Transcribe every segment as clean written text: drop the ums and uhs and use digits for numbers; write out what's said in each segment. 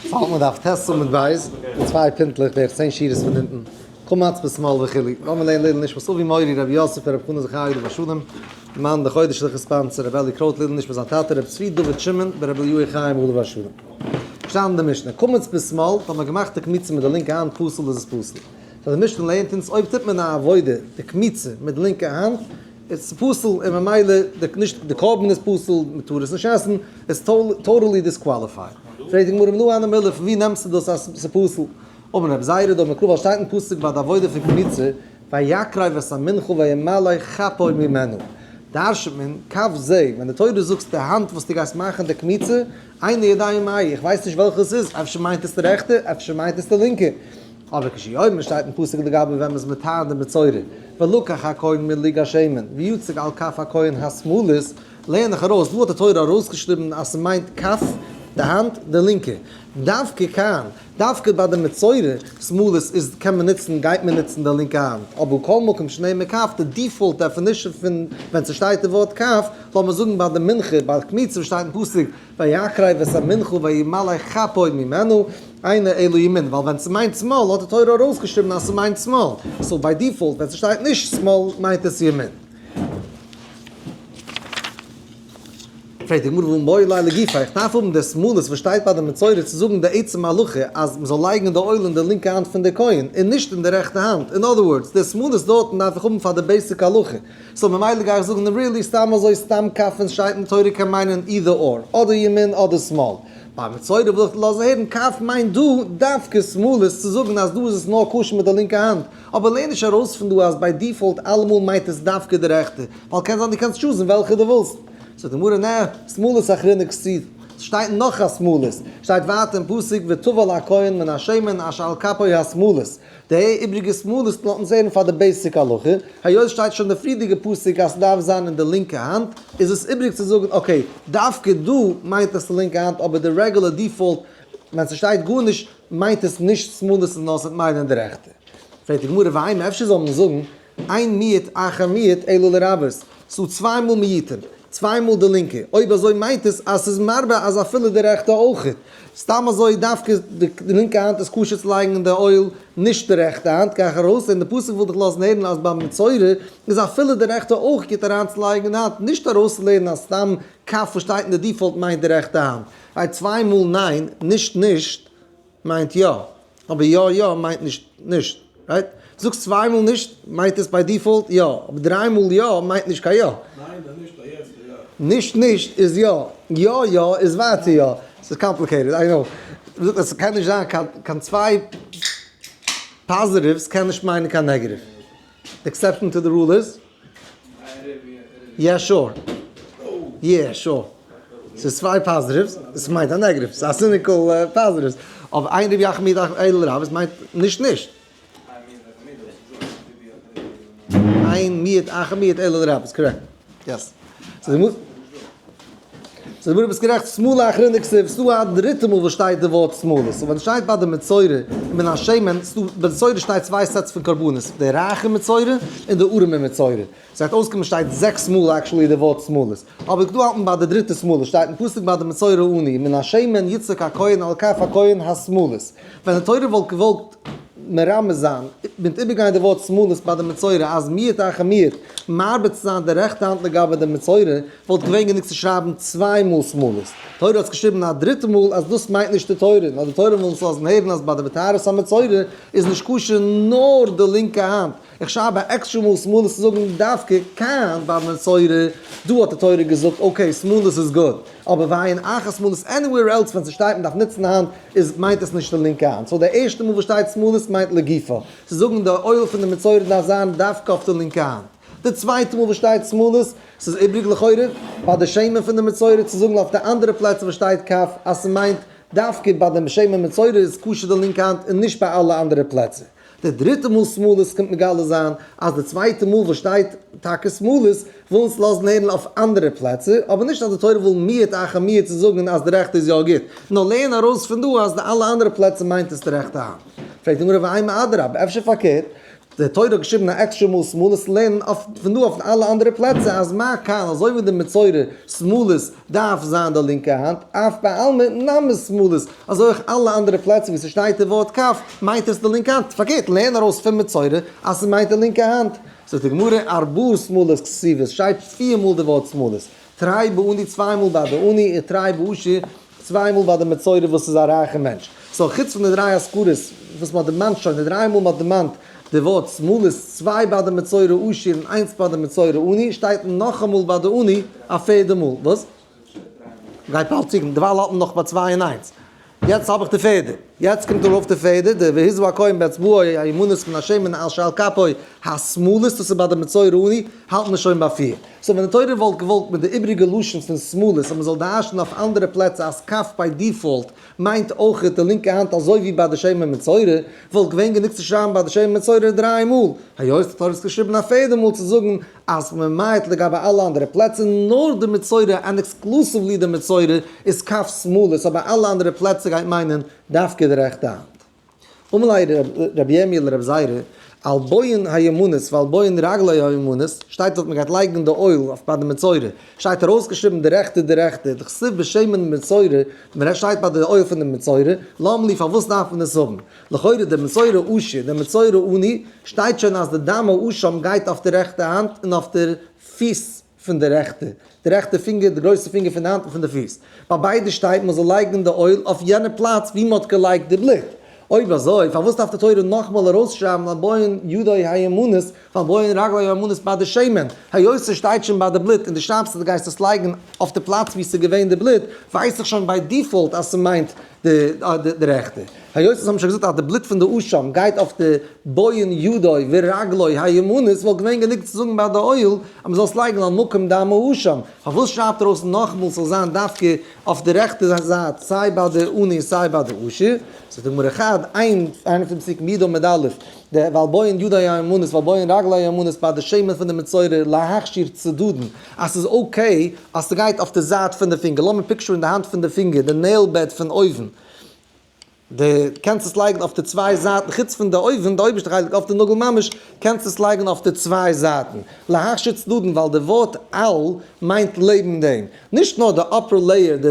פאלט מען דף ט' עמוד ב', מיט צוויי פינטלעך, בערך צען שורות פון אונטן, קמץ בשמאל וכו'. לאמיר לערנען לעילוי נשמת אבי מורי רבי יוסף ברב חנא זכרי' עליו השלום, מאן די חודש'ליכע sponsor רבי אלי קרויט לעילוי נשמת זיין טאטע רבי צבי דוד שמעון ברבי אליהו חיים עליו השלום. שטייט אין די משנה, קמץ בשמאל, טאמער געמאכט די קמיצה מיט די לינקע האנט פסול איז עס פסול. so די משנה לערנט אונז אויב טוט מען א עבודה די קמיצה מיט די לינקע האנט, איז פסול און ממילא די נישט די קרבן איז פסול מען טאר עס נישט עסן איז totally disqualified. פרעגט די גמרא מנא הני מילי פון ווי נעמסטו דאס אז ס'איז פסול? אמר רב זירא דאמר קרא ווייל שטייט אין פסוק ביי די עבודה פון קמיצה ויקרב את המנחה וימלא כפו ממנה דרש'נט מען כף זה ווען די תורה זאגסט די האנט וואס דו גייסט מאכן די קמיצה איני יודע מאי איך ווייס נישט וועלכע עס איז אפשר מיינט עס די רעכטע אפשר מיינט עס די לינקע אבער כשהוא אומר שטייט אין פסוק לגבי ווען מ'איז מטהר די מצורע, ולקח הכהן מלוג השמן, ויצק על כף הכהן השמאלית, לערן איך ארויס, דא האט די תורה ארויסגעשריבן אז ס'מיינט כף, די האנט, די לינקע. דווקא כאן, דווקא ביי די מצורע, שמאלית איז קען מען נוצן, גייט מען נוצן די לינקע האנט, אבער כל מקום שנאמר כף, די default definition פון ווען ס'שטייט די ווארט כף, לאמיר זאגן ביי די מנחה, ביי קמיצה וואס שטייט אין פסוק, ויקרב את המנחה וימלא כפו ממנה, אינו אלא ימין, ווייל ווען ס'מיינט שמאל האט די תורה ארויסגעשריבן אז ס'מיינט שמאל, so by default ווען ס'שטייט נישט שמאל מיינט עס ימין. פרעגט די גמרא והא מיבעי ליה לגופיה, איך דארף האבן די שמאלית וואס שטייט ביי די מצורע צו זאגן די עצם הלכה אז מ'זאל לייגן די oil אין די לינקע האנט פון די כהן און נישט אין די רעכטע האנט, in other words די שמאלית דארטן דארף איך האבן פאר די basic הלכה. so ממילא גיי איך זאגן really סתם אזוי סתם כף ווען סשטייט אין תורה קען מיינען either or, אדער ימין אדער שמאל. ביי מצורע וויל איך לאזן הערן כף מיינט דא דווקא שמאלית צו זאגן אז דא איז עס נאר כשר מיט די לינקע האנט, אבער לערן נישט ארויס פון דא אז by default אלעמאל מיינט עס דווקא די רעכטע, ווייל קען זיין דו קענסט choose ן וועלכע דו ווילסט. זאגט די גמרא נע, שמאלית אחרינא כתיב, סשטייט נאך א שמאלית, שטייט ווייטער אין פסוק וטבל הכהן מן השמן אשר על כפו השמאלית, די איבריגע שמאלית לאזט אונז הערן פאר די basic הלכה, היות שטייט שוין די פריערדיגע פסוק אז ס'דארף זיין אין די לינקע האנט, איז עס איבריג צו זאגן okay דווקא דא מיינט עס די לינקע האנט אבער די רעגולער default ווען ס'שטייט גארנישט מיינט עס נישט שמאלית נאר ס'וועט מיינען די רעכטע. פרעגט די גמרא ואימא אפשר זאל מען זאגן אין מיעוט אחר מיעוט אלא לרבות, ס'דא צוויי מאל מיעוטים, צוויי מאל די לינקע, אויב אזוי מיינט עס אז ס'איז מרבה אז אפילו די רעכטע אויכעט. סתם אזוי דווקא די לינקע האנט איז כשר צו לייגן אין די oil, נישט די רעכטע האנט, גיי איך ארויס און די פסוק וויל דיך לאזן הערן אז ביים מצורע איז אפילו די רעכטע אויך גוט אריינצולייגן אין די האנט, נישט ארויסצולערנען אז סתם כף וואס שטייט אין די default מיינט די רעכטע האנט. ווייל צוויי מאל ניין, נישט נישט, מיינט יא, אבער יא יא מיינט נישט נישט, right? זאגסט צוויי מאל נישט מיינט עס by default יא, אבער דריי מאל יא מיינט נישט קיין יא. ניין איז נישט א יעצט א יא. נישט נישט איז יא, יא יא איז ווייטער יא. ס'איז complicated, I know. מ'זאגט אז ס'קען נישט זיין קיין קיין צוויי positives קען נישט מיינען קיין negative. די exception to the rule איז? Yeah sure. Yeah sure. ס'איז צוויי positives, עס מיינט א negative, ס'איז א cynical positives. אבער אין ריבוי אחר מיעוט אלא לרבות מיינט נישט נישט. אין מיעוט אחר מיעוט אלא לרבות, correct. Yes. So די גמרא ביסט גערעכט, שמאלית אחרינא כתיב, ס'דא א דריטע מאל וואס שטייט די ווארט שמאלית, so ווען ס'שטייט ביי די מצורע מן השמן, ס'דא ביי די מצורע שטייט צוויי sets פון קרבנות, די רייכע מצורע און די ארעמע מצורע, ס'גייט אויסקומען שטייט זעקס מאל actually די ווארט שמאלית, אבער דא האלט מען ביי די דריטע שמאלית, שטייט אין פסוק ביי די מצורע עני, מן השמן יצק הכהן על כף הכהן השמאלית, ווען די תורה וואלט געוואלט מרמז זיין מיט איבערגיין די ווארט שמאלית ביי די מצורע אז מיעוט אחר מיעוט מרבה צו זיין די רעכטע האנט לגבי די מצורע וואלט געווען גענוג צו שרייבן צוויי מאל שמאלית. תורה האט געשריבן א דריטע מאל אז דאס מיינט נישט די תורה, נאר די תורה וויל אונז לאזן הערן אז ביי די בטהרת המצורע איז נישט כשר נאר די לינקע האנט, איך שרייב א עקסטרע מאל שמאלית צו זאגן דווקא כאן ביי מצורע, דא האט די תורה געזאגט okay שמאלית איז גוט, אבער ואין אחת שמאלית anywhere else ווען ס'שטייט מ'דארף נוצן די האנט איז מיינט עס נישט די לינקע האנט, so די ערשטע מאל וואס שטייט שמאלית מיינט לגופא, צו זאגן די oil פון די מצורע דארף זיין דווקא אויף די לינקע האנט. די צווייטע מאל וואס שטייט שמאלית, ס'איז איבריג לכאורה, ביי די שמן פון די מצורע צו זאגן אויף די אנדערע פלעצער וואס שטייט כף אז ס'מיינט דווקא ביי די שמן מצורע איז כשר די לינקע האנט און נישט ביי אלע אנדערע פלעצער. די דריטע מאל שמאלית קומט מגלה זיין אז די צווייטע מאל וואס שטייט טאקע שמאלית וויל אונז לאזן הערן אויף אנדערע פלעצער, אבער נישט אז די תורה וויל מיעוט אחר מיעוט צו זאגן אז די רעכטע איז יא גוט, נאר לערן ארויס פון דא אז די אלע אנדערע פלעצער מיינט עס די רעכטע האנט. פרעגט די גמרא ואימא אדרבה, אפשר פארקערט? די תורה האט געשריבן א עקסטרע מאל שמאלית, לערן אויף פון דא אויף אלע אנדערע פלעצער אז מה כאן אזוי ווי די מצורע שמאלית דארף זיין די לינקע האנט, אף בעלמא נמי שמאלית, אזוי אויך אלע אנדערע פלעצער ווי ס'שטייט די ווארט כף מיינט עס די לינקע האנט, פארקערט לערן ארויס פון מצורע אז ס'מיינט די לינקע האנט. זאגט די גמרא ארבעה שמאלית כתיבי, ס'שטייט פיר מאל די ווארט שמאלית, תרי בעני צוויי מאל ביי די עני און תרי בעשיר צוויי מאל ביי די מצורע וואס איז א רייכע מענטש. so חוץ פון די דריי אזכרות וואס מ'האט דערמאנט שוין די דריי מאל מ'האט דערמאנט די ווארט שמאלית צוויי ביי די מצורע עשיר און איינס ביי די מצורע עני שטייט נאכאמאל ביי די עני א פערדע מאל. וואס? גייט באלד צוקומען. דערווייל האלט מען נאך ביי צוויי און איינס. יעצט האב איך די פערדע. יעצט קומט ארויף די פערדע, די והזה הכהן באצבעו הימנית מן השמן אשר על כפו השמאלית, דאס איז ביי די מצורע עני, האלט מען שוין ביי פיר. so ווען די תורה וואלט געוואלט מיט די איבריגע לשון פון שמאלית אז מען זאל דרש'נען אויף אנדערע פלעצער אז כף by default מיינט אויכעט די לינקע האנט אזוי ווי ביי די שמן מצורע, וואלט געווען גענוג צו שרייבן ביי די שמן מצורע דריי מאל, היות די תורה האט געשריבן א פערדע מאל צו זאגן אז מען מיינט לגבי אלע אנדערע פלעצער נאר די מצורע and exclusively די מצורע איז כף שמאלית אבער אלע אנדערע פלעצער גייט מיינען דווקא די רעכטע האנט. אמר ליה רבי ירמי' לרבי זירא, על בוהן הימנית ועל בוהן רגלו הימנית, שטייט דארט מען גייט לייגן די oil אויף ביי די מצורע, שטייט ארויסגעשריבן די רעכטע די רעכטע, דכתיב בשמן מצורע, מען שטייט ביי די oil פון די מצורע, למה לי פארוואס דארף מען עס האבן? לכאורה די מצורע עשיר, די מצורע עני, שטייט שוין אז די דם האשם גייט אויף די רעכטע האנט און אויף די פיס פון די רעכטע, די רעכטע פינגער, די גרויסע פינגער פון די האנט און פון די פיס. ביי ביידע שטייט מען זאל לייגן די oil אויף יענע פלאץ ווי מען האט געלייגט די בלוט. אויב אזוי פארוואס דארף די תורה נאכמאל ארויסשרייבן על בוהן ידו הימנית ועל בוהן רגלו הימנית ביי די שמן, היות ס'שטייט שוין ביי די בלוט און דו שרייבסט אז דו גייסט עס לייגן אויף די פלאץ ווי ס'איז געווען די בלוט, ווייס איך שוין by default אז ס'מיינט די רעכטע. היות אונז האבן שוין געזאגט אז די בלוט פון די אשם גייט אויף די בוהן ידו ורגלו הימנית וואלט געווען גענוג צו זאגן ביי די oil אז מ'זאל עס לייגן על מקום דם האשם. פארוואס שרייבט ער אויס נאכמאל ס'זאל זיין דווקא אויף די רעכטע זייט סיי ביי די עני און סיי ביי די עשיר? זאגט די גמרא חד, איין איינע פון פסוקים ידו מיט א', די ועל בוהן ידו הימנית ועל בוהן רגלו הימנית ביי די שמן פון די מצורע להכשיר צדדין אז ס'איז okay אז ס'גייט אויף די זייט פון די פינגער, לאמיר picture ן די האנט פון די פינגער, די nail bed פון אויבן, די קענסט עס לייגן אויף די צוויי זייטן חוץ פון די אויבן, די אויבערשטע חלק אויף די נאגל ממש, קענסט עס לייגן אויף די צוויי זייטן. להכשיר צדדין ווייל די ווארט על מיינט לעבן דעם. נישט נאר די upper layer,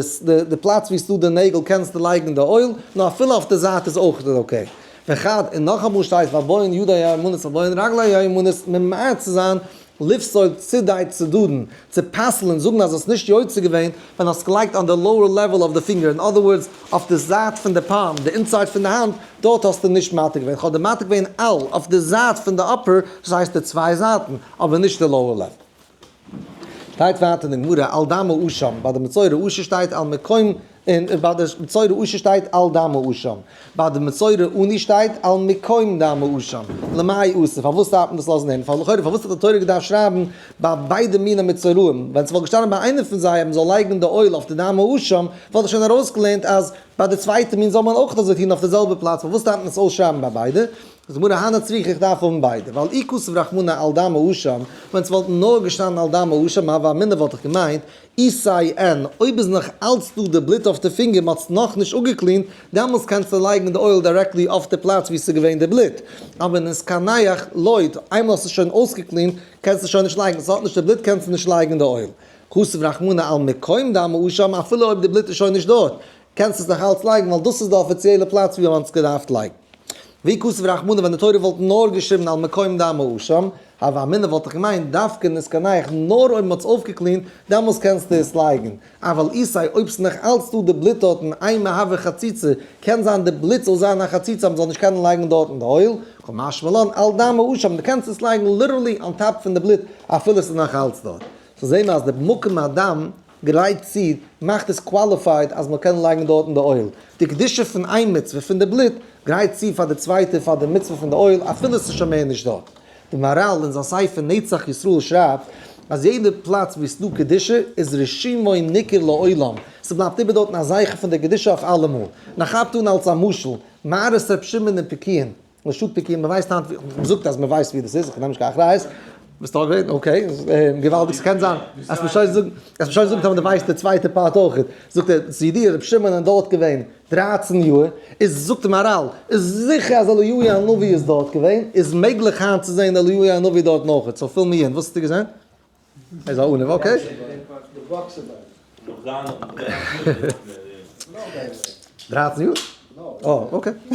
די פלאץ ווי ס'דא די נעגל קענסטו לייגן די oil, נאר אפילו אויף די זייט איז אויך okay. וחד, און נאכאמאל שטייט ועל בוהן ידו הימנית ועל בוהן רגלו הימנית ממעט צו זיין לפסול צידי צדדין, צו פסל'ן, זאגן אז האסט נישט יוצא געווען ווען האסט געלייגט on the lower level of the finger, in other words, אויף די זייט פון די palm, די inside פון די האנט, דארט האסטו נישט מתיר געווען, כ'האב דיר מתיר געווען על, אויף די זייט פון די upper, דאס הייסט די צוויי זייטן, אבער נישט די lower level. שטייט ווייטער אין די גמרא על דם האשם, ביי די מצורע עשיר שטייט על מקום און ביי די מצורע עשיר שטייט על דם האשם, ביי די מצורע עני שטייט על מקום דם האשם, למאי אתא, פארוואס דארף מען דאס לאזן הערן? פאר לכאורה פארוואס האט די תורה געדארפט שרייבן ביי ביידע מיני מצורעים, ווען ס'וואלט געשטאנען ביי איינער פון זיי אז מ'זאל לייגן די oil אויף די דם האשם, וואלט איך שוין ארויסגעלערנט אז ביי די צווייטע מין זאל מען אויך אזוי טון אויף די זעלבע פלאץ, פארוואס דארף מען עס אויסשרייבן ביי ביידע? זאגט די גמרא הני צריכא איך דארף האבן ביידע, ווייל אי כתב רחמנא על דם האשם, ווען ס'וואלט נאר געשטאנען על דם האשם הוה אמינא וואלט איך געמיינט, איתיה אין, אויב איז נאך אלץ דא די בלוט אויף די פינגער מ'האט עס נאכנישט אפגעקלינט, דעמאלס קענסטו לייגן די oil directly אויף די פלאץ ווי ס'איז געווען די בלוט, אבער נתקנח לא, איינמאל האסט עס שוין אויסגעקלינט קענסטו שוין נישט לייגן, ס'האט נישט די בלוט קענסטו נישט לייגן די oil. כתב רחמנא על מקום דם האשם אפילו אויב די בלוט איז שוין נישט דארט, קענסט עס נאך אלץ לייגן ווייל דאס איז די אפיציעלע פלאץ ווי מ'האט עס געדארפט לייגן. ואי כתב רחמנא ווען די תורה וואלט נאר געשריבן על מקום דם האשם, הוה אמינא וואלט איך געמיינט דווקא נתקנח נאר אויב מ'האט עס אויפגעקלינט דעמאלס קענסטו עס לייגן, אבל איתיה אויב ס'נאך אלץ דא די בלוט דארטן אימא הוי חציצה, קען זיין די בלוט זאל זיין א חציצה אז מ'זאל נישט קענען לייגן דארטן די oil, קא משמע לן על דם האשם דו קענסט עס לייגן literally on top פון די בלוט אפילו ס'איז נאך אלץ דארט. so זעהן מיר אז די מקום הדם גרייט צו, מאכט עס qualified אז מען קען לייגן דארטן די oil. די קדושה פון איין מצוה פון די בלוט גרייט צו פאר די צווייטע פאר די מצוה פון די oil אפילו עס איז שוין מער נישט דארט. די מהר"ל אין זיין ספר נצח ישראל שרייבט אז יעדע פלאץ וואו עס איז דא קדושה איז רישומו ניכר לעולם, ס'בלייבט איבער דארטן א זכר פון די קדושה אויף אלעמאל. און ער כאפט אן אלס א משל, מערת ר' שמעון אין פקיעין, אין שטאט פקיעין, מען ווייסט היינט ווי, מען זאגט אז מען ווייסט ווי דאס איז, איך נעם נישט קיין אחריות. ביסט דארט געווען? Okay, געוואלדיג, ס'קען זיין אז מ'שוין זאגן, אז מ'שוין זאגן טאמער דו ווייסט די צווייטע part אויך. זאגט ער, צו דיר רבי שמעון איז דארט געווען 13 יאר, איז זאגט די מהר"ל, איז זיכער אז אליהו הנביא איז דארט געווען, איז מעגליך היינט צו זען אליהו הנביא דארט נאך, so fill me in, וואס האסטו געזען? ער איז א עניו, okay. 13 יאר? אה, okay.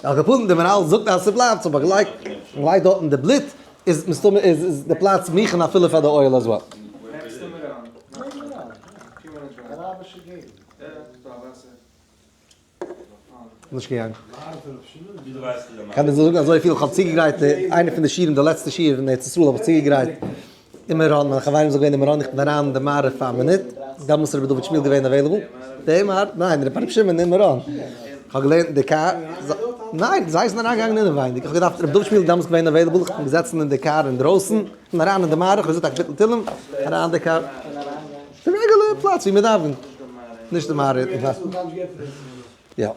על כל פנים, די מהר"ל זאגט אז ס'בלייבט, so באגלייט, לייגט דארטן די בלוט, איז מסתמא איז די פלאץ מוכן אפילו פאר די אוהל as well. נישט געגאנגען. קען דיר זאגן אזויפיל, איך האב צוגעגרייט איינע פון די שיעורים, די לעצטע שיעור אין ארץ ישראל האב איך צוגעגרייט אין מירון, מיינע חברים זענען געווען אין מירון, איך בין אריין אין די מערה פאר א מינוט, דעמאלטס איז רבי דוד שמיל געווען available, די מערה? ניין, רבי שמעון אין מירון, איך האב געלערנט אין די קאר, ניין, זיי זענען אריינגעגאנגען אינעווייניג, איך האב געדארפט, רבי דוד שמיל איז דעמאלטס געווען available, איך בין געזעצן אין די קאר אינדרויסן, איך בין אריין אין די מערה, איך האב געזאגט א קאפיטל תהילים, אריין אין די קאר, די רעגולער פלאץ ווי מען דאווענט, נישט די מערה. יא.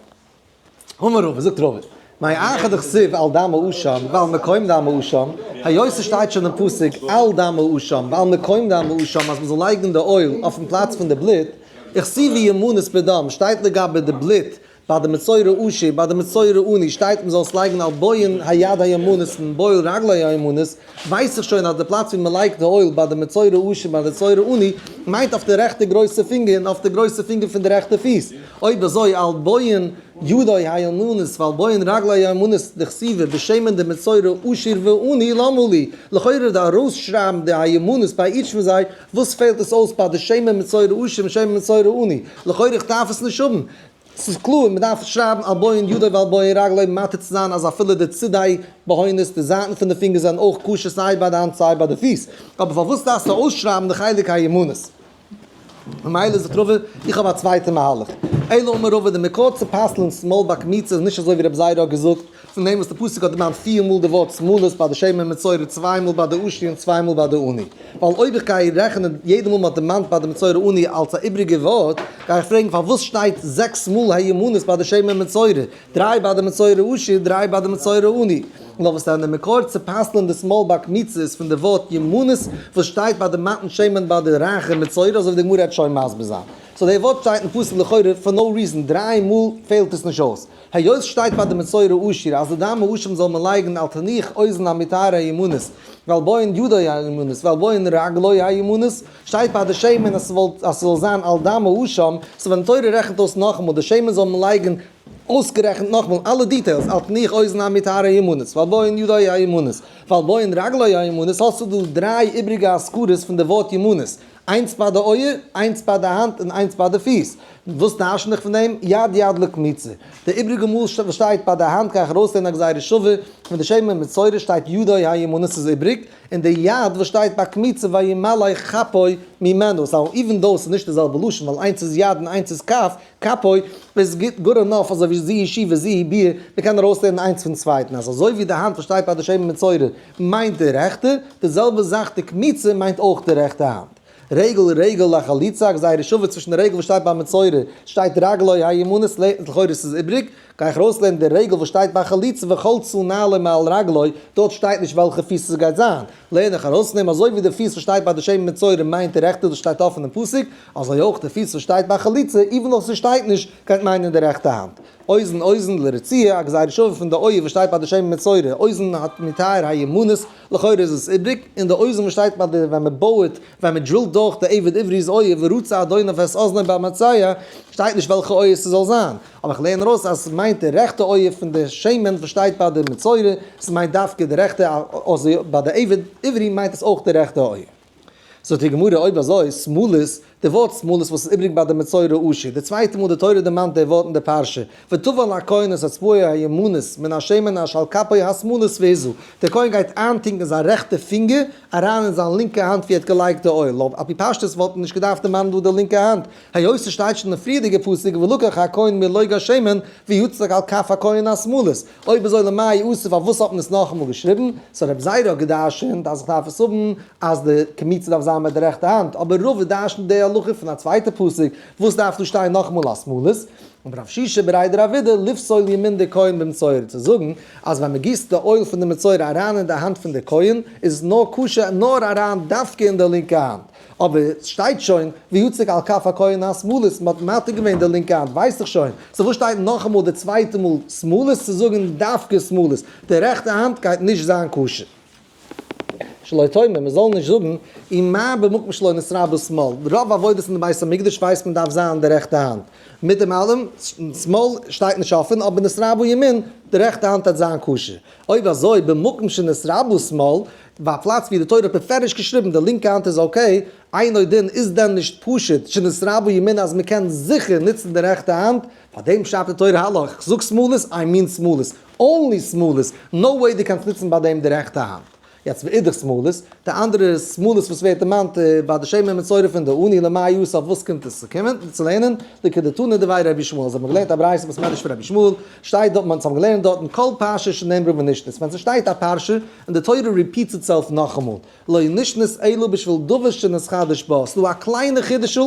אמר רבא, זאגט רבא, מאי אחא דכתיב על דם האשם ועל מקום דם האשם, היות עס שטייט שוין אין פסוק על דם האשם ועל מקום דם האשם אז מען זאל לייגן די אויל אויפן פלאץ פון די בלוט, וכתיב הימנית בדם שטייט לגבי די בלוט ביי די מצורע עשיר, ביי די מצורע עני שטייט מען זאל עס לייגן על בוהן היד הימנית און בוהן רגלו הימנית, ווייס איך שוין אז די פלאץ ווי מען לייגט די אויל ביי די מצורע עשיר ביי די מצורע עני מיינט אויף די רעכטע גרויסע פינגער און אויף די גרויסע פינגער פון די רעכטע פיס. אויב אזוי על בוהן ידו הימנית ועל בוהן רגלו הימנית דכתיב בשמן דמצורע עשיר ועני למה לי, לכאורה די ארויסשרייבן די הימנית ביי each פון זיי, וואס פעלט עס אויס ביי די שמן מצורע עשיר און שמן מצורע עני? לכאורה איך דארף עס נישט האבן. ס'איז קלאר מען דארף שרייבן על בוהן ידו ועל בוהן רגלו מתיר צו זיין אז אפילו די צידי בהונות, די זייטן פון די פינגער זענען אויך כשר סיי ביי די האנט סיי ביי די פיס. אבער פארוואס דארפסטו אויסשרייבן די חלק הימנית? ממילא זאגט רבא, איך האב א צווייטע מהלך. אלא אמר רבא, די מקור צו פסל'ן שמאל ביי קמיצה איז נישט אזוי ווי רבי זירא האט געזאגט, פון דעם וואס די פסוק האט דערמאנט פיר מאל די ווארט שמאלית ביי די שמן מצורע, צוויי מאל ביי די עשיר און צוויי מאל ביי די עני. ווייל אויב איך גיי רעכענען יעדע מאל מען האט דערמאנט ביי די מצורע עני אלס א איבריגע ווארט, גיי איך פרעגן פארוואס שטייט זעקס מאל הימנית ביי די שמן מצורע, דריי ביי די מצורע עשיר, דריי ביי די מצורע עני. נאר וואס דען די מקור צו פסל'ן די שמאל ביי קמיצה איז פון די ווארט ימנית וואס שטייט ביי די מתן שמן ביי די רייכע מצורע אזוי ווי די גמרא העט שוין מסביר זיין. so די ווארט שטייט אין פסוק לכאורה for no reason, דריי מאל פעלט עס נישט אויס. היות שטייט ביי די מצורע עשיר אז די דם האשם זאל מען לייגן אל תניח אוזן המטהר הימנית ועל בוהן ידו הימנית ועל בוהן רגלו הימנית, שטייט ביי די שמן אז ס'זאל זיין על דם האשם, so ווען תורה רעכנט אויס נאכאמאל די שמן זאל מען לייגן אויסגערעכנט נאכמאל אלע details, אל תניח אוזן המטהר הימנית, ועל בוהן ידו הימנית, ועל בוהן רגלו הימנית, האסטו דא דריי איבריגע הזכרות פון די ווארט ימנית, איינס ביי די אויער, איינס ביי די האנט און איינס ביי די פיס. וואס דרש'ן איך פון דעם? יד יד לקמיצה. די איבריגע מאל וואס שטייט ביי די האנט גיי איך ארויסלערנען א גזירה שווה, פון די שמן מצורע שטייט ידו הימנית איז איבריג, און די יד וואס שטייט ביי קמיצה וימלא כפו ממנו, so even though ס'איז נישט די זעלבע לשון ווייל איינס איז יד און איינס איז כף, כפו, איז גוט good enough אזוי ווי זו ישיבה זו היא ביאה, מ'קען ארויסלערנען איינס פון צווייטן אז אזוי ווי די האנט וואס שטייט ביי די שמן מצורע מיינט די רעכטע, די זעלבע זאך די קמיצה מיינט אויך די רעכטע האנט. רגל רגל לחליצה, א גזירה שווה צווישן די רגל וואס שטייט ביי מצורע, שטייט רגלו הימנית, לכאורה ס'איז איבריג, גיי איך ארויסלערנען די רגל וואס שטייט ביי חליצה וחלצה נעלו מעל רגלו, דארט שטייט נישט וועלכע פיס עס גייט זיין, לערן איך ארויס פון דעם אזוי ווי די פיס וואס שטייט ביי די שמן מצורע מיינט די רעכטע דאס שטייט אפן אין פסוק, אזוי אויך די פיס וואס שטייט ביי חליצה even though ס'שטייט נישט גייט מיינען די רעכטע האנט. אוזן אוזן לרצועה, א גזירה שווה פון די אויער וואס שטייט ביי די שמן מצורע, אוזן המטהר הימנית, לכאורה איז עס איבריג, און די אוזן וואס שטייט ביי די ווען מען בויעט, ווען מען drill ט דורך די עבד עברי'ס אויער ורצע אדוניו את אזנו במצע, שטייט נישט וועלכע אויער ס'זאל זיין. אבער איך לערן ארויס אז ס'מיינט די רעכטע אויער פון די שמן וואס שטייט ביי די מצורע, ס'מיינט דווקא די רעכטע, אזוי ביי די עבד עברי מיינט עס אויך די רעכטע אויער. זאגט די גמרא אויב אזוי שמאלית, די ווארט שמאלית וואס איז איבריג ביי די מצורע עשיר, די צווייטע מאל די תורה דערמאנט די ווארט אין די פרשה, וטבל הכהן את אצבעו הימנית מן השמן אשר על כפו השמאלית והזה, דער כהן גייט איינטונקען זיין רעכטע פינגער אריין אין זיין לינקע האנט ווי ער האט געלייגט די אויל, על פי פשטות וואלט מען נישט געדארפט דערמאנען דא די לינקע האנט, היות ס'שטייט שוין אין פריערדיגע פסוק ולקח הכהן מלוג השמן ויצק על כף הכהן השמאלית, אויב אזוי למאי אתא פארוואס האט מען עס נאכאמאל געשריבן? so רב זירא האט גע'דרש'נט אז איך דארף עס האבן אז די קמיצה דארף זיין. זיין מיט די רעכטע האנט, אבער רבא דרש'נט די הלכה פון א צווייטע פסוק, וואס דארף דא שטיין נאכאמאל א שמאלית? און רב שישא בריה דרב אידי לפסול ימין דכהן במצורע, צו זאגן אז ווען מען גיסט די oil פון די מצורע אריין אין די האנט פון די כהן איז עס נאר כשר נאר אריין דווקא אין די לינקע האנט, אבער עס שטייט שוין ויצק על כף הכהן השמאלית, מען האט מתיר געווען די לינקע האנט ווייס איך שוין, so וואס שטייט נאכאמאל די צווייטע מאל שמאלית צו זאגן דווקא שמאלית, די רעכטע האנט גייט נישט זיין כשר. שלא תאמר, מען זאל נישט זאגן, ומה במקום שלא נתרבה שמאל, רוב עבודות אין די בית המקדש ווייסט מען דארף זיין די רעכטע האנט, מיט דעם אלעם, שמאל שטייט נישט אפען, אבער נתרבה ימין, די רעכטע האנט וועט זיין כשר. אויב אזוי, במקום שנתרבה שמאל, ביי א פלאץ ווי די תורה האט בפירוש געשריבן די לינקע האנט איז okay, אינו דין איז דען נישט פשוט שנתרבה ימין אז מען קען זיכער נוצן די רעכטע האנט? פאר דעם שרייבט די תורה האלא, איך זאג שמאלית, I mean שמאלית, only שמאלית, no way דו קענסט נוצן ביי דעם די רעכטע האנט. יעצט ואידך שמאלית, די אנדערע שמאלית וואס ווערט דערמאנט ביי די שמן מצורע פון די עני למאי אתא אויף וואס קומט עס צו קומען צו לערנען, לכדתנא דבי רבי ישמעאל, זיי האבן געלערנט א ברייתא וואס מדרש פון רבי ישמעאל, שטייט דארט, זיי האבן געלערנט דארטן כל פרשה שנאמרה ונשנית, ווען ס'שטייט א פרשה און די תורה repeats itself נאכאמאל, לא נשנית אלא בשביל דבר שנתחדש בה, ס'דא א קליינע חידוש'ל,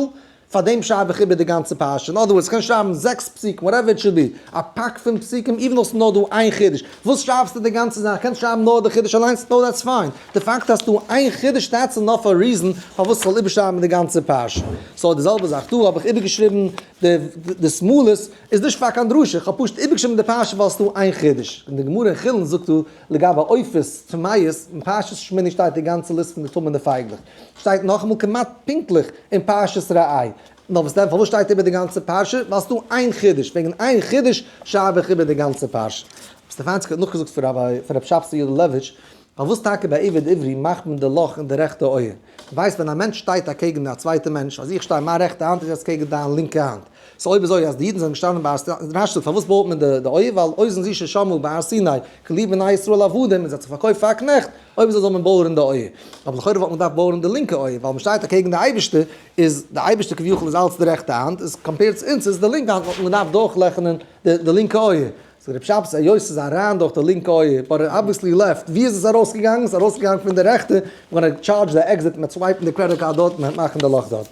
פאר דעם שרייב איך איבער די גאנצע פרשה, אין other words, כ'קען שרייבן זעקס פסוקים, whatever it should be, א פאק פון פסוקים, even though ס'איז נאר דא איין חידוש, וואס שרייבסטו די גאנצע זאך? קענסט שרייבן נאר די חידוש אליינס, no that's fine, די פאקט אז ס'דא איין חידוש that's enough א reason פארוואס כ'זאל איבערשרייבן די גאנצע פרשה. so די זעלבע זאך דא האב איך איבערגעשריבן די די שמאלית איז נישט פאר קיין דרשה, כ'האב פשוט איבערגעשריבן די פרשה ווייל ס'דא איין חידוש. און די גמרא אין חולין זאגט דא לגבי עופות טמאות, אין פרשת שמיני שטייט די גאנצע list פון די טמא'נע פייגלעך. שטייט נאכאמאל כמעט פונקטליך אין פרשת ראה. נאר וואס דען פארוואס שטייט איבער די גאנצע פרשה? ווייל ס'דא איין חידוש, וועגן איין חידוש שרייב איך איבער די גאנצע פרשה. רב סטעפאנסקי האט נאכגעזאגט פון רבי פון רב שבתי יודלעוויטש, פארוואס טאקע ביי עבד עברי מאכט מען די לאך אין די רעכטע אויער? ווייסט ווען א מענטש שטייט אקעגן א צווייטע מענטש, אז איך שטיי מיין רעכטע האנט איז יעצט קעגן דיין לינקע האנט, so אויב אזוי אז די אידן זענען געשטאנען ביי הר סיני, רש"י זאגט פארוואס בויעט מען די אויער ווייל אוזן זו ששמעו בהר סיני קלי בני ישראל עבדים און זיי האט זיך פארקויפט פאר א קנעכט, אויב אזוי זאל מען בויערן די אויער. אבער לכאורה וואלט מען געדארפט בויערן די לינקע אויער, ווייל מען שטייט אקעגן די אייבערשטער, איז די אייבערשטער כביכול איז אלץ די רעכטע האנט, איז compared צו אונז איז די לינקע האנט וואלט מען געדארפט דורכלעכענען די לינקע אויער. זאגט רבי שבתי היות ס'איז אריין דורך די לינקע אויער, but it obviously left, ווי איז עס ארויסגעגאנגען? ס'איז ארויסגעגאנגען פון די רעכטע, we're gonna charge the exit, מ'וועט swipe ן די credit card דארט, מ'וועט מאכן די לאך דארט.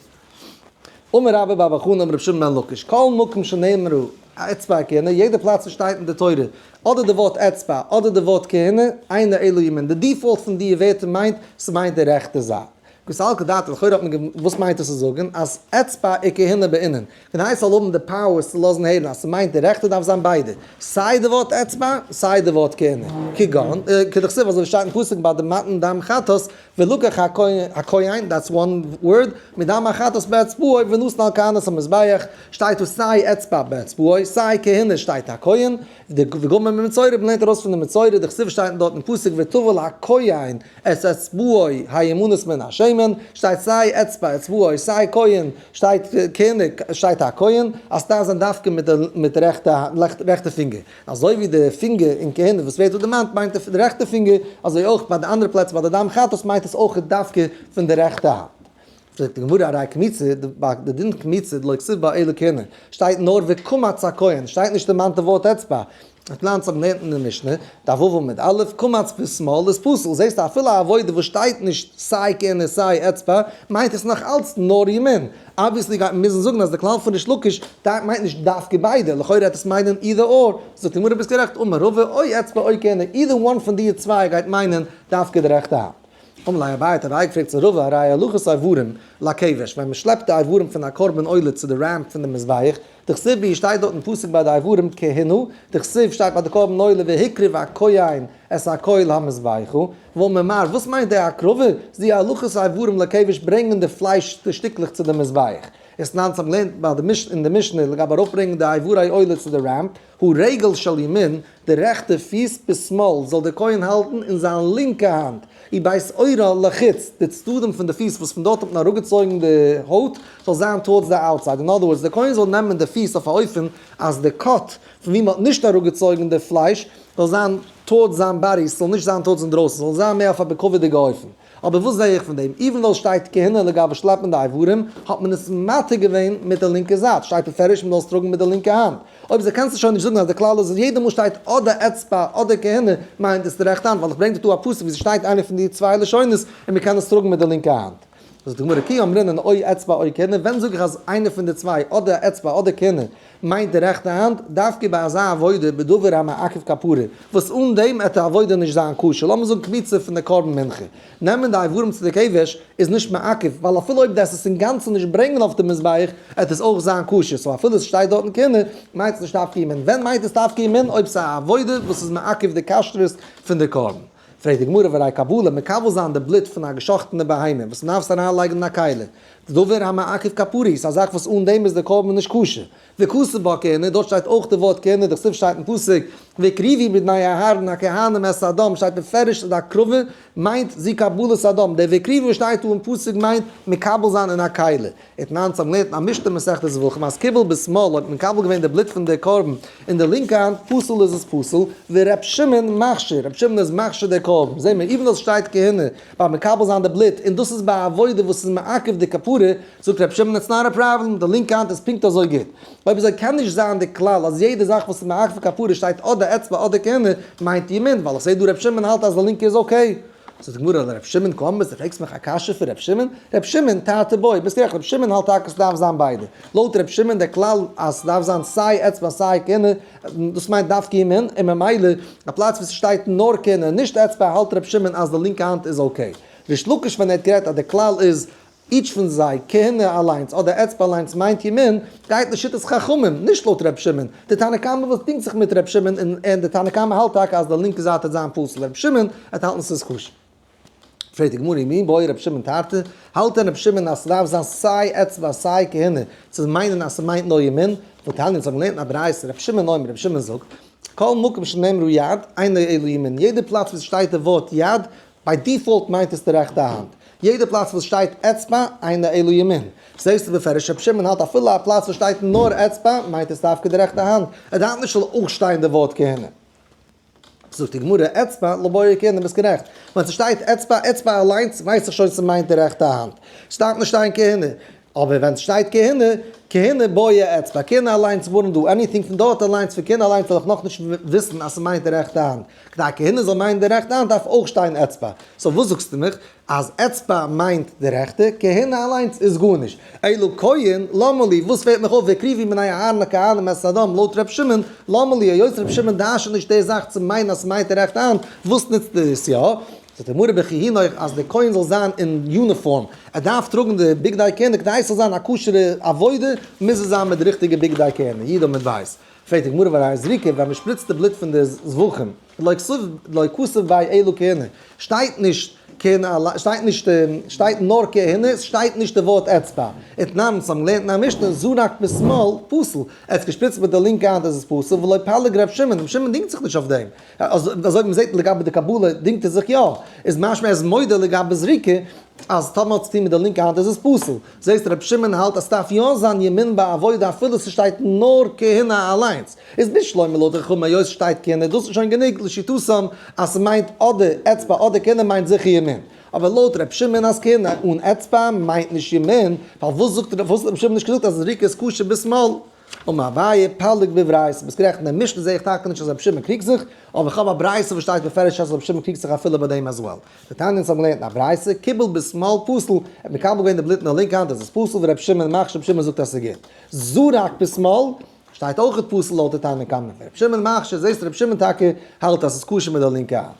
אמר רבה בר בר חנה אמר רבי שמעון בן לקיש, כל מקום שנאמרו אצבע כהונה, יעדע פלאץ וואס שטייט אין די תורה אדער די ווארט אצבע אדער די ווארט כהונה, אינו אלא ימין, די default פון די ווערטער מיינט ס'מיינט די רעכטע זייט. קסלקא דעתך, לכאורה האט מען גע וואס מיינט עס צו זאגן אז אצבע וכהונה בעינן? כדי ס'זאל האבן די powers צו לאזן הערן אז ס'מיינט די רעכטע דארף זיין ביידע, סיי די ווארט אצבע סיי די ווארט כהונה. כגון, כדכתיב אזוי ווי שטייט אין פסוק ביי די מתן דם חטאת, ולקח הכהן, that's one word, מדם החטאת באצבעו ונתן על קרנות המזבח, שטייט דא סיי אצבע באצבעו, סיי כהונה שטייט הכהן, וגומר ממצורע, מ'לערנט ארויס פון די מצורע, דכתיב שטייט דארט אין פסוק וטבל הכהן את אצבעו הימנית מן השמן, שטייט סיי אצבע אצבעו סיי כהן, שטייט כהונה שטייט הכהן, אז ס'דארף זיין דווקא מיט די רעכטע פינגער. אזוי ווי די פינגער אין כהונה וואס ווערט דא דערמאנט מיינט די רעכטע פינגער, אזוי אויך ביי די אנדערע פלעצער ביי די דם חטאת מיינט עס אויך דווקא פון די רעכטע האנט. פרעגט די גמרא הרי קמיצה, ביי די דין קמיצה דלא כתיב בה אלא כהונה, שטייט נאר וקמץ הכהן, שטייט נישט דערמאנט די ווארט אצבע. תנן האבן געלערנט אין די משנה, דף ו' עמוד א', קמץ בשמאל איז פסול, זעסטו אפילו א עבודה וואס שטייט נישט סיי כהונה סיי אצבע, מיינט עס נאך אלץ נאר ימין. obviously גייט מען מוזן זאגן אז די כלל פון ריש לקיש מיינט נישט דווקא ביידע, לכאורה העט עס מיינען either or, זאגט די גמרא ביסט גערעכט, אמר רבא או אצבע או כהונה, either one פון די צוויי גייט מיינען דווקא די רעכטע האנט. אמר ליה אביי האט אביי געפרעגט צו רבא הרי הולכת איברים לכבש, ווען מען שלעפט די איברים פון א קרבן עולה צו די ramp פון די מזבח, דכתיב בהו שטייט דארט אין פסוק ביי די איברים כהונה, דכתיב שטייט ביי די קרבן עולה והקריב הכהן את הכל המזבחה, ואמר מר וואס מיינט די הקרבה? זו הולכת איברים לכבש ברענגען די פלייש די שטיקלעך צו די מזבח. ותנן האבן געלערנט ביי די משנה אין די משנה לגבי ארויפברענגען די איברי עולה צו די ramp, הוא רגל של ימין, די רעכטע פיס בשמאל זאל דער כהן האלטן אין זיין לינקע האנט, ובית עורה לחוץ, די צדדים פון די פיס וואס פון דארט האט מען אראפגעצויגן די הויט, זאל זיין towards the outside, in other words, דער כהן זאל נעמען די פיס אויף א אופן אז די cut פון ווי מען האט נישט אראפגעצויגן די פלייש זאל זיין towards זיין body, ס'זאל נישט זיין towards אינדרויסן, ס'זאל זיין מער אויף א בכבוד'יגע אופן. אבער וואס זעה איך פון דעם? even though שטייט כהונה לגבי שלעפן די איברים, האט מען עס מתיר געווען מיט די לינקע זייט, שטייט בפירוש מען זאל עס טראגן מיט די לינקע האנט. אויב אזוי קענסטו שוין נישט זאגן אז די כלל איז אז יעדע מאל שטייט אדער אצבע אדער כהונה מיינט עס די רעכטע האנט, ווייל איך ברענג דיר דא א פסוק ווי ס'שטייט איינע פון די צוויי לשונות און מען קען עס טראגן מיט די לינקע האנט. זאגט די גמרא כי אמרינן או אצבע או כהונה, ווען זאג איך אז איינער פון די צוויי, אדער אצבע אדער כהונה, מיינט די רעכטע האנט, דווקא ביי אזא עבודה בדבר המעכב כפרה, וואס אן דעם עט די עבודה נישט זיין כשר, לאמיר זאגן קמיצה פון די קרבן מנחה, נעמען די איברים צו די כבש איז נישט מעכב, ווייל אפילו אויב דו עסט עס אינגאנצן נישט ברענגען אויף די מזבח, עט עס אויך זיין כשר, so אפילו עס שטייט דארטן כהונה, מיינט עס נישט דווקא ימין. ווען מיינט עס דווקא ימין? אויב ס'איז א עבודה וואס איז מעכב די כשרות פון די קרבן. פרעגט די גמרא והרי קבלה, מקבל זיין די בלוט פון א געשאכטענע בהמה וואס מ'דארף עס אריינלייגן אין א כלי, דבר המעכב כפרה, ס'איז א זאך וואס אן דעם איז די קרבן נישט כשר. וכתיב בה כהונה, דארט שטייט אויך די ווארט כהונה, דכתיב שטייט אין פסוק, והקריבו בני אהרן הכהנים את הדם, שטייט בפירוש אז הקרבה מיינט זו קבלת הדם, דער והקריבו וואס שטייט דא אין פסוק מיינט מקבל זיין אין א כלי. ותנן אונז האבן געלערנט אין א משנה מסכת זבחים אז קיבל בשמאל האט מקבל געווען די בלוט פון די קרבן אין די לינקע האנט, פסול איז עס פסול, ור' שמעון מכשיר, ר' שמעון איז מכשיר די קרבן, זעהן מיר even though עס שטייט כהונה ביים מקבל זיין די בלוט און דאס איז ביי א עבודה וואס איז מעכב די כפרה, זאגט ר' שמעון it's not a problem, די לינקע האנט איז פונקט אזוי גוט. אויב אזוי קען נישט זיין די כלל אז יעדע זאך וואס איז מעכב כפרה שטייט אדער אצבע אדער כהונה מיינט ימין, ווייל איך זעה דא ר' שמעון האלט אז די לינקע איז okay. זאגט די גמרא לר' שמעון קאמרת, דו פרעגסט מיך א קשיא פון ר' שמעון? ר' שמעון תרתי בעי, ביסט גערעכט ר' שמעון האלט טאקע ס'דארף זיין ביידע. לויט ר' שמעון דער כלל אז ס'דארף זיין סיי אצבע סיי כהונה, דאס מיינט דווקא ימין, און ממילא א פלאץ וואו ס'שטייט נאר כהונה און נישט אצבע האלט ר' שמעון אז די לינקע האנט איז okay. ריש לקיש ווען ער האט גערעדט אז די כלל איז each פון זיי, כהונה אליינס אדער אצבע אליינס מיינט ימין, גייט לשיטת חכמים, נישט לויט ר' שמעון. די תנא קמא וואס דינגט זיך מיט ר' שמעון און די תנא קמא האלט טאקע אז די לינקע זייט וועט זיין פסול, ר' שמעון וועט האלטן ס'איז כשר. פרעגט די גמרא ומי בעי ר' שמעון תרתי, האלט דען ר' שמעון אז ס'דארף זיין סיי אצבע סיי כהונה צו מיינען אז ס'מיינט נאר ימין? והתניא אונז האבן געלערנט אין א ברייתא ר' שמעון אומר ר' שמעון זאגט כל מקום שנאמרו יד אינו אלא ימין יעדע פלאץ וואו ס'שטייט די ווארט יד by default מיינט עס די רעכטע האנט. יעדע פלאץ וואס שטייט אצבע אינו אלא ימין. זעסטו בפירוש רבי שמעון האלט אפילו א פלאץ וואס שטייט נאר אצבע מיינט עס דווקא די רעכטע האנט. ער דארף נישט זאל אויך שטיין די ווארט כהונה. זאגט די גמרא אצבע לא בעי כהונה ביסט גערעכט. ווען ס'שטייט אצבע אצבע אליינס ווייס איך שוין ס'מיינט די רעכטע האנט. ס'דארף נישט שטיין כהונה. אבער ווען ס'שטייט כהונה, כהונה בעי אצבע, כהונה אליינס wouldn't do anything, פון דארט אליינס, פון כהונה אליינס וועל איך נאכנישט וויסן אז ס'מיינט די רעכטע האנט. כדי כהונה זאל מיינען די רעכטע האנט דארף אויך שטיין אצבע. so וואס זאגסטו מיך? אז אצבע מיינט די רעכטע, כהונה אליינס איז גארנישט. אלא כהן, למה לי, וואס פעלט מיך אויף והקריבו בני אהרן הכהנים את הדם לויט ר' שמעון, למה לי, היות ר' שמעון דרש'נט נישט די זאך צו מיינען אז ס'מיינט די רעכטע האנט, וואס נוצט עס יא? זאגט די גמרא בכהונה אז דער כהן זאל זיין אין יוניפארם, ער דארף טראגן די בגדי כהונה, כדי עס זאל זיין א כשר'ע עבודה מוז עס זיין מיט די ריכטיגע בגדי כהונה, יד עמוד בית. פרעגט די גמרא והרי זריקה, ווען מען שפריצט די בלוט פון די זבחים, לא כתיב ביה אלא כהונה, שטייט נישט כהונה אליין, שטייט נישט, שטייט נאר כהונה, עס שטייט נישט די ווארט אצבע. ותנן, אונז האבן געלערנט אין א משנה, זרק בשמאל, פסול, ער האט געשפריצט מיט די לינקע האנט איז עס פסול, ולא פליג ר' שמעון, ר' שמעון דינגט זיך נישט אויף דעם. אזוי ווי מ'זעט לגבי די קבלה דינגט ער זיך יא, איז משמע ער איז מודה לגבי זריקה אז טאמער האט צוטון מיט די לינקע האנט איז עס פסול. זעסט רבי שמעון האלט אז סדארף יא זיין ימין בעבודה אפילו ס'שטייט נאר כהונה אליינס. איז בשלמא לויט די חכמים היות ס'שטייט כהונה דאס איז שוין גענוג לשיטתם אז ס'מיינט אדער אצבע אדער כהונה מיינט זיכער ימין. אבער לויט רבי שמעון אז כהונה אן אצבע מיינט נישט ימין, פארוואס זאגט פארוואס האט רבי שמעון נישט געזאגט אז זריקה איז כשר בשמאל? אמר אביי, פליג בברייתא, ביסט גערעכט, אין דער משנה זעה איך טאקע נישט אז רבי שמעון קריגט זיך, אבער איך האב א ברייתא וואס שטייט בפירוש אז רבי שמעון קריגט זיך אפילו ביי דעם as well. דתניא אונז האבן געלערנט אין א ברייתא, קיבל בשמאל פסול, ער האט מקבל געווען די בלוט אין די לינקע האנט איז עס פסול, ורבי שמעון מכשיר, רבי שמעון זאגט אז ס'איז גוט. זרק בשמאל, שטייט אויכעט פסול לויט די תנא קמא. ורבי שמעון מכשיר, זעסט רבי שמעון טאקע האלט אז ס'איז כשר מיט די לינקע האנט.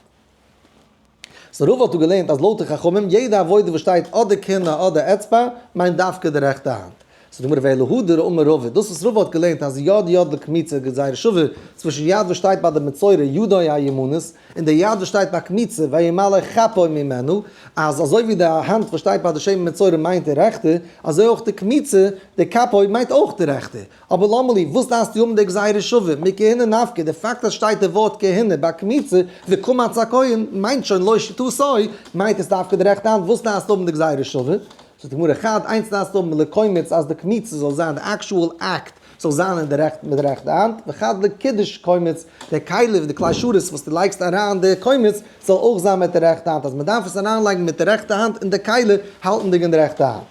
so רבא האט דא געלערנט אז לויט די חכמים יעדע עבודה וואס שטייט אדער כהונה אדער אצבע מיינט דווקא די רעכטע האנט. זאגט די גמרא ואלא הא דאמר רבא, דאס וואס רבא האט געלערנט אז יד יד לקמיצה גזירה שווה צווישן יד וואס שטייט ביי די מצורע ידו הימנית און די יד וואס שטייט ביי קמיצה וימלא כפו ממנו, אז אזוי ווי די האנט וואס שטייט ביי די שמן מצורע מיינט די רעכטע, אזוי אויך די קמיצה, די כפו מיינט אויך די רעכטע. אבער למה לי, וואס דארפסטו האבן די גזירה שווה, מכהונה נפקא, די פאקט אז שטייט די ווארט כהונה ביי קמיצה, וקמץ הכהן, מיינט שוין לא שיטתו, מיינט עס דווקא די רעכטע האנט, וואס דארפסטו האבן די גזירה שווה? זאגט די גמרא חד, איינס דארפסטו האבן לקומץ אז די קמיצה זאל זיין, די actual act זאל זיין אין די רעכט מיט די רעכטע האנט, וחד לקידוש קומץ, די כלי, די כלי שרת וואס דו לייגסט אריין די קומץ, זאל אויך זיין מיט די רעכטע האנט, אז מען דארף עס אריינלייגן מיט די רעכטע האנט אין די כלי, האלטנדיג אין די רעכטע האנט.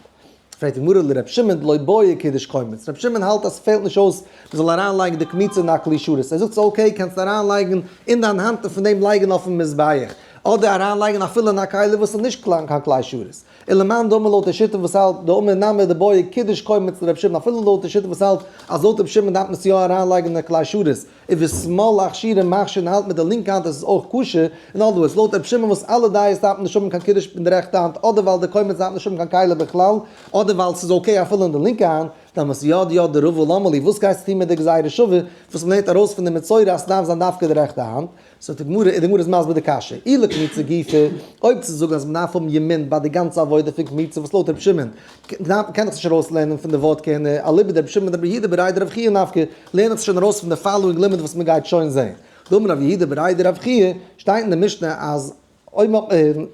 פרעגט די גמרא לר' שמעון דלא בעי קידוש קומץ, ר' שמעון האלט אז ס'פעלט נישט אויס מ'זאל אריינלייגן די קמיצה אין א כלי שרת, ער זאגט ס'איז okay קענסט אריינלייגן אין דיין האנט און פון דעם לייגן אויפן מזבח, אדער אריינלייגן אפילו אין א כלי וואס איז נישט קיין כלי שרת. און למאן דאמר לויט די שיטה וואס האלט דאמר נמי דבעי קידוש קומץ לר' שמעון אפילו לויט די שיטה וואס האלט אז לויט ר' שמעון דארף מען עס יא אריינלייגן אין א כלי שרת, ובשמאל אכשירו מכשיר און האלט מיט די לינקע האנט איז עס אויך כשר, in other words לויט ר' שמעון וואס אלע דעות דארף מען נישט האבן קיין קידוש אין די רעכטע האנט אדער ווייל די קומץ דארף נישט האבן קיין כלי בכלל אדער ווייל ס'איז okay אפילו אין די לינקע האנט, דעמאלס יד יד דרבא למה לי וואס גייסטו טון מיט די גזירה שווה וואס מ'לערנט ארויס פון די מצורע אז ס'דארף זיין דווקא די רעכטע האנט? זאגט די גמרא, און די גמרא איז מסביר די קשיא, אי לקמיצה גופא, אויב צו זאגן אז מ'דארף האבן ימין ביי די גאנצע עבודה פון קמיצה וואס לויט רבי שמעון, קען איך עס נישט ארויסלערנען פון די ווארט כהונה, אליבא דרבי שמעון דרבי יהודה בריה דרב חייא נפקא, לערן איך עס שוין ארויס פון די following לימוד וואס מ'גייט שוין זען. דאמר רב יהודה בריה דרב חייא, שטייט אין די משנה אז אויב מ'האט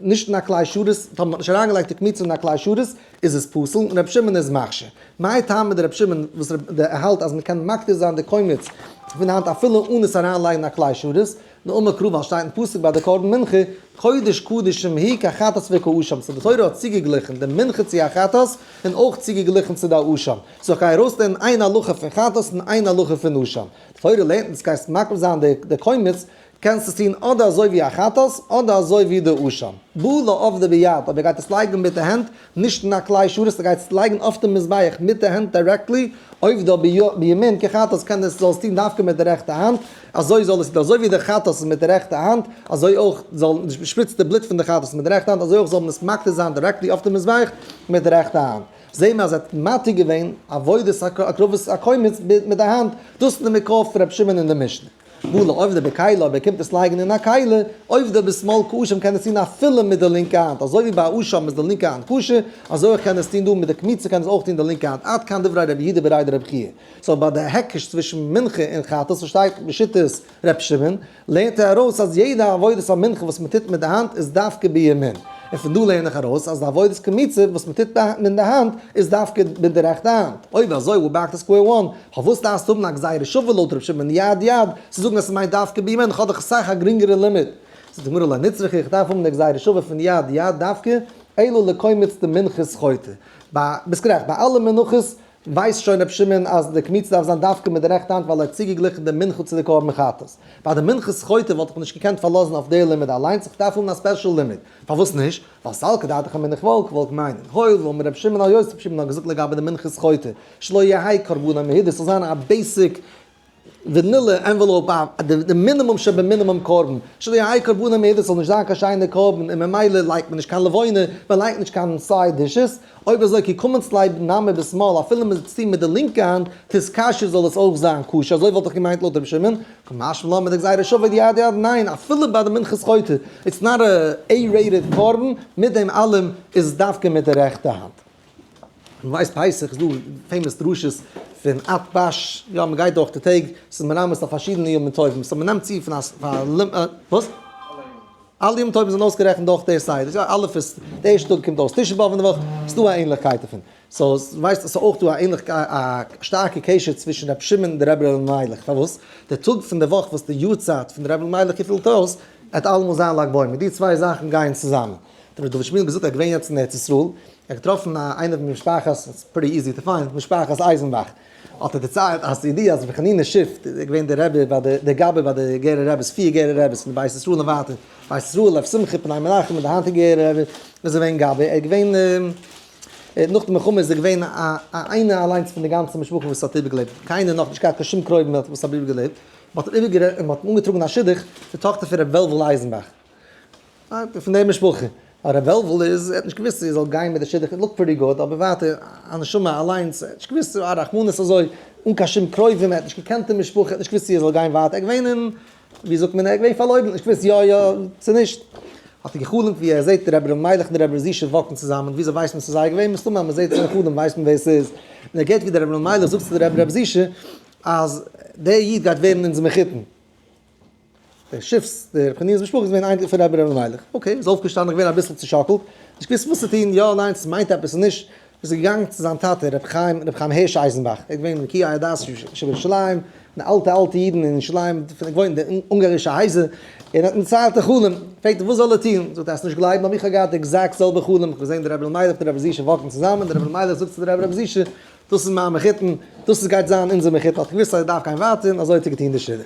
נישט אין א כלי שרת, טאמער מ'האט נישט אריינגעלייגט די קמיצה אין א כלי שרת, איז עס פסול, און רבי שמעון איז מכשיר. מאי טעמא דרבי שמעון וואס ער האלט אז מ'קען מקטיר זיין די קומץ פון די האנט אפילו אן עס אריינלייגן אין א כלי שרת, דאמר קרא ווייל שטייט אין פסוק ביי די קרבן מנחה, קודש קדשים היא כחטאת וכאשם, so די תורה האט צוגעגליכן די מנחה צו א חטאת און אויך צוגעגליכן צו די אשם, so איך גיי ארויסלערנען איין הלכה פון חטאת און איין הלכה פון אשם. די תורה לערנט אונז גייסט מקריב זיין די קומץ, קענסט עס טון אדער אזוי ווי א חטאת אדער אזוי ווי די אשם. בעי לעבדה ביד, אויב ער גייט עס לייגן מיט די הענט, נישט אין א כלי שרת, ער גייט עס לייגן אויף די מזבח מיט די הענט directly, עובדה בימין כחטאת קען עס זאל עס טון דווקא מיט די רעכטע האנט, אזוי זאל עס אזוי ווי די חטאת איז מיט די רעכטע האנט, אזוי אויך זאל שפריצט די בלוט פון די חטאת מיט די רעכטע האנט, אזוי אויך זאל מען עס מקטיר זיין directly אויף די מזבח מיט די רעכטע האנט. זעהן מיר אז ער האט מתיר געווען עבודת הקרבת הקומץ מיט די האנט, דאס איז די מקור פון רבי שמעון אין די משנה. בעי לעובדה בכלי, אויב ער קומט עס לייגן אין א כלי, עובדה בשמאל כאשם קען עס טון אפילו מיט די לינקע האנט, אזוי ווי ביי אשם איז די לינקע האנט כשר, אזוי אויך קען עס טון דא מיט די קמיצה קען עס אויך טון די לינקע האנט, עד כאן דברי רבי יהודה בריה דרבי חייא. so ביי די היקש צווישן מנחה און חטאת וואס שטייט בשיטת ר' שמעון, לערנט ער ארויס אז יעדע עבודת המנחה וואס מען טוט מיט די האנט איז דווקא בימין, און פון דא לערן איך ארויס אז די עבודת קמיצה וואס מען טוט מיט די האנט איז דווקא מיט די רעכטע האנט. אויב אזוי we're back to square one, פארוואס דארפסטו האבן א גזירה שווה לויט ר' שמעון יד יד צו זאגן אז ס'מיינט דווקא בימין, כ'האב דאך אסאך א גרינגערע לימוד. זאגט די גמרא לא נצרכא, איך דארף האבן די גזירה שווה פון יד יד דווקא, אלא לקומץ דמנחת חוטא. ביי, ביסט גערעכט, ביי אלע מנחות ווייסט שוין רבי שמעון אז די קמיצה דארף זיין דווקא מיט די רעכטע האנט ווייל ער האט צוגעגליכן די מנחה צו די קרבן חטאת. ביי די מנחת חוטא וואלט איך נישט געקענט פארלאזן אויף די לימוד אליינס, איך דארף האבן א special לימוד. פארוואס נישט? ווייל סלקא דעתך אמינא כ'וואלט געוואלט מיינען, הואיל ואמר רבי שמעון היות רבי שמעון האט געזאגט לגבי די מנחת חוטא שלא יהא קרבנו מהודר ס'זאל זיין א basic vanilla envelope א די מינימום שבמינימום קרבן, שלא יהא קרבנו מהודר ס'זאל נישט זיין קיין שיינע קרבן און ממילא לייגט מען נישט קיין לבונה, מען לייגט נישט קיין side dishes, אויב אזוי כי קמץ ליה נמי בשמאל אפילו מען זיצט מיט די לינקע האנט תתכשר זאל עס אויך זיין כשר, אזוי וואלט איך געמיינט לויט רבי שמעון, קא משמע לן מיט די גזירה שווה דיד יד ניין אפילו ביי די מנחת חוטא it's not a A rated קרבן, מיט דעם אלעם איז עס דווקא מיט די רעכטע האנט. מען ווייסט פסח איז דא famous דרשות פון אתבש, יא מען גייט דורך די טעג, ס'איז מרמז אויף פארשידענע ימים טובים, so מען נעמט צו פון א וואס? אלע ימים טובים זענען אויסגערעכנט דורך די סדר, יא א' איז די ערשטע טאג קומט אויס תשעה באב אין די וואך, ס'איז דא א ענליכקייט דערפון, so ווייסט אז ס'איז אויך דא א ענליכ א שטארקע קשר צווישן רבי שמעון און די רבי ר' אלימלך, פארוואס? די טאג פון די וואך וואס די יארצייט פון די רבי אלימלך געפעלט אויס, וועט אלעמאל זיין לג בעומר, די צוויי זאכן גייען צוזאמען. דער רבי דוד שמואל געזאגט ער איז געווען יעצט אין ארץ ישראל, ער האט געטראפן א איינער פון משפחת, it's pretty easy to find, משפחת אייזנבאך, האט ער דערציילט אז די ידיעה אז רבי חנינא שיף איז געווען דער רבי ביי די דער גבאי ביי די גערער רביס, פיר גערער רביס פון די בית ישראל און ווייטער, בית ישראל, לב שמחה, פני מנחם און די היינטיגע גערער רבי איז געווען גבאי, ער איז געווען נאך די מלחמה איז ער געווען א איינער אליינס פון די גאנצע משפחה וואס האט איבערגעלעבט, קיינער נאך נישט געהאט קיין שום קרובים וואס האבן איבערגעלעבט, מען האט אים אנגעטראגן א שידוך, די טאכטער פון רבי וועלוול אייזנבאך. פון די משפחה. אבער ר' וועלוול איז, ער האט נישט געוואוסט צו ער זאל גיין מיט די שידוך, it looked pretty good, אבער ווייטער, א נשמה אליינס, ער האט נישט געוואוסט, א רחמנות אזוי, אן קיין שום קרובים, ער האט נישט געקענט די משפחה, ער האט נישט געוואוסט צו ער זאל גיין ווייטער, ער איז געווען אין, ווי זאגט מען, ער איז געווען פארלוירן, נישט געוואוסט יא יא, צו נישט. האט ער גע'חלומ'ט ווי ער זעט רבי ר' מיילעך און רבי ר' זישע walk ן צוזאמען, וויאזוי ווייסט מען ס'איז זיי געווען? מסתמא אז מ'זעט זיי אין חלום ווייסט מען ווער ס'איז. און ער געהערט ווי דער רבי ר' מיילעך זאגט צו דער רבי ר' זישע, אז דער איד גייט ווערן אונזער מחותן. דער שיפס, דער רב חנינא'ס משפחה איז געווען אייניקל פון רבי ר' אלימלך. okay, איז אויפגעשטאנען, געווען אביסל צושאקלט, נישט געוואוסט וואס צו טון, יא, ניין, ס'מיינט עפעס און נישט. איז ער געגאנגען צו זיין טאטע, רבי חיים, רבי חיים הערש אייזנבאך, ער איז געווען בקי הדת שבירושלים, פון די אלטע אלטע אידן אין ירושלים, פון די געוואוינט אין די אונגארישע הייזער, און האט אים דערציילט די חלום. פרעגט ער וואס זאל ער טון? זאגט ער, וועסט נישט גלייבן, אבער איך האב געהאט די exact זעלבע חלום, איך האב געזען די רבי אלימלך און רבי זישע walk ן צוזאמען, דער רבי אלימלך זאגט צו דער רבי רבי זישע, דאס איז מיין מחותן, דאס איז גייט זיין אונזער מחותן, האט ער געוואוסט אז ער דארף גיין ווייטער, און אזוי האט ער געטון די שידוך.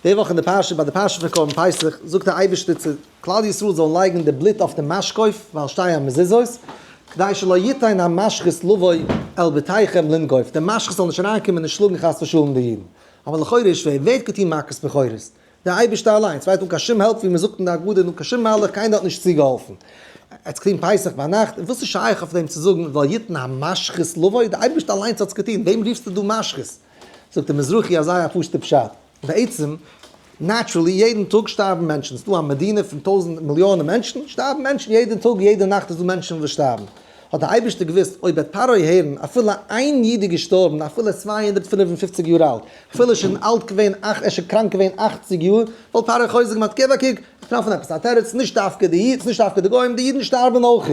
די וואך אין די פרשה, ביי די פרשה פון קרבן פסח, זאגט דער אייבערשטער צו כלל ישראל זאלן לייגן די בלוט אויף די משקוף ועל שתי המזוזות, כדי שלא יתן המשחית לבוא אל בתיכם לנגוף, די משחית זאל נישט אריינקומען און שלאגן חס ושלום די אידן. אבער לכאורה איז שווער, ווער האט געטון מכת בכורות? דער אייבערשטער אליינס, ווייל אן קיין שום help ווי מען זאגט אין די הגדה, אן קיין שום מלאך, קיינער האט נישט צוגעהאלפן. ער האט געטון פסח ביינאכט, און וואס איז שייך אויף דעם צו זאגן ולא יתן המשחית לבוא, דער אייבערשטער אליינס האט עס געטון, וועם רופסטו דא משחית? זאגט דער מזרחי א זייער א פשוט'ע פשט, בעצם, naturally, יעדן טאג שטארבן מענטשן, ס'איז דא א מדינה פון טויזנט מיליאנען מענטשן, שטארבן מענטשן יעדן טאג, יעדע נאכט איז דא מענטשן וואס שטארבן. האט דער אייבערשטער געוואוסט אויב וועט פרעה הערן אפילו איין איד איז געשטארבן אפילו 255 יאר אלט, אפילו איז שוין אלט געווען אכט, ער איז שוין קראנק געווען 80 יאר, וואלט פרעה חוזק געמאכט, געב א קוק, איך טרעף פון עפעס א תירוץ, נישט דווקא די איד, נישט דווקא די גוים, די אידן שטארבן אויך.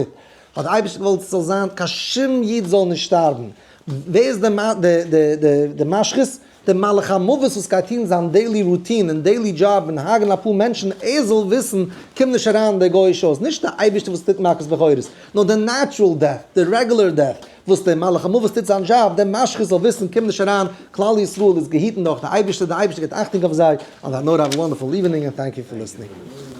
האט דער אייבערשטער געוואלט עס זאל זיין קיין שום איד זאל נישט שטארבן. ווער איז די משחית? דער מלאך המוות וואס גייט טון זיין daily routine און daily job און הרג'ן אפאר מענטשן, ער זאל וויסן, קום נישט אריין אין דער גוי'אישע הויז, נישט דער אייבערשטער וואס טוט מכות בכורות, נאר דער natural death, דער regular death, וואס דער מלאך המוות טוט זיין דזשאב, דער משחית זאל וויסן, קום נישט אריין, כלל ישראל איז געהיטן דורך דער אייבערשטער, דער אייבערשטער געבט אכטונג אויף זיי, on that note have a wonderful evening and thank you for listening.